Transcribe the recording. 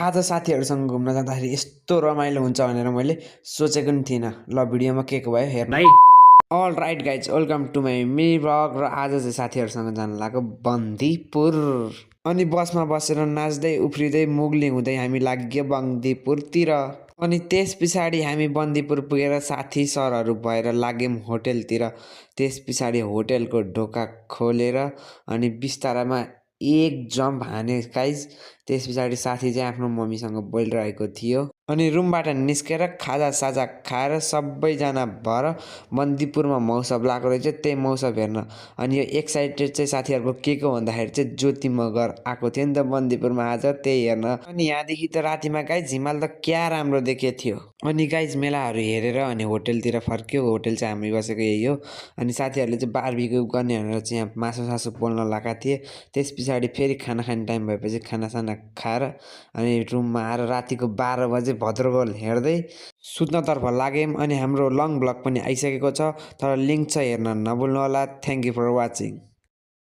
आज साथीहरूसँग घुम्न जाँदाखेरि यस्तो रमाइलो हुन्छ भनेर मैले सोचेको नि थिइनँ। ल भिडियोमा के भयो हेर्नु है। All right guys, welcome to my mini vlog. र आज चाहिँ साथीहरूसँग जानु लाग्यो बन्दीपुर। अनि बसमा बसेर नाच्दै उफ्रिँदै मुग्ली हुँदै हामी लाग्यो बन्दीपुरतिर। अनि त्यस पछाडि हामी बन्दीपुर पुगेर साथी सरहरू भएर लाग्यौँ होटेलतिर। त्यस पछाडि होटेलको ढोका खोलेर अनि बिस्तारामा एक जम्प हाने गाइज। त्यस पछाडि साथी चाहिँ आफ्नो मम्मीसँग बोलिरहेको थियो। अनि रुमबाट निस्केर खाजा साजा खाएर सबैजना भएर बन्दीपुरमा मौसम लगाएको रहेछ, त्यही मौसम हेर्न। अनि यो एक्साइटेड चाहिँ साथीहरूको के को भन्दाखेरि चाहिँ ज्योति मगर आएको थियो नि त बन्दीपुरमा आज, त्यही हेर्न। अनि यहाँदेखि त रातिमा गाइज हिमाल त क्या राम्रो देखेको थियो। अनि गाइज मेलाहरू हेरेर अनि होटेलतिर फर्क्यो। होटेल चाहिँ हामी बसेको यही हो। अनि साथीहरूले चाहिँ बारबिक्यू गर्ने भनेर चाहिँ यहाँ मासु सासु पोल्न लगाएको थिए। त्यस पछाडि फेरि खाना खाने टाइम भएपछि खानासाना खाएर अनि रुममा आएर रातिको 12 बजे भद्रगोल हेर्दै सुत्नतर्फ लाग्यौँ। अनि हाम्रो लङ भ्लग पनि आइसकेको छ, तर लिङ्क छ हेर्न नभुल्नु होला। Thank you for watching.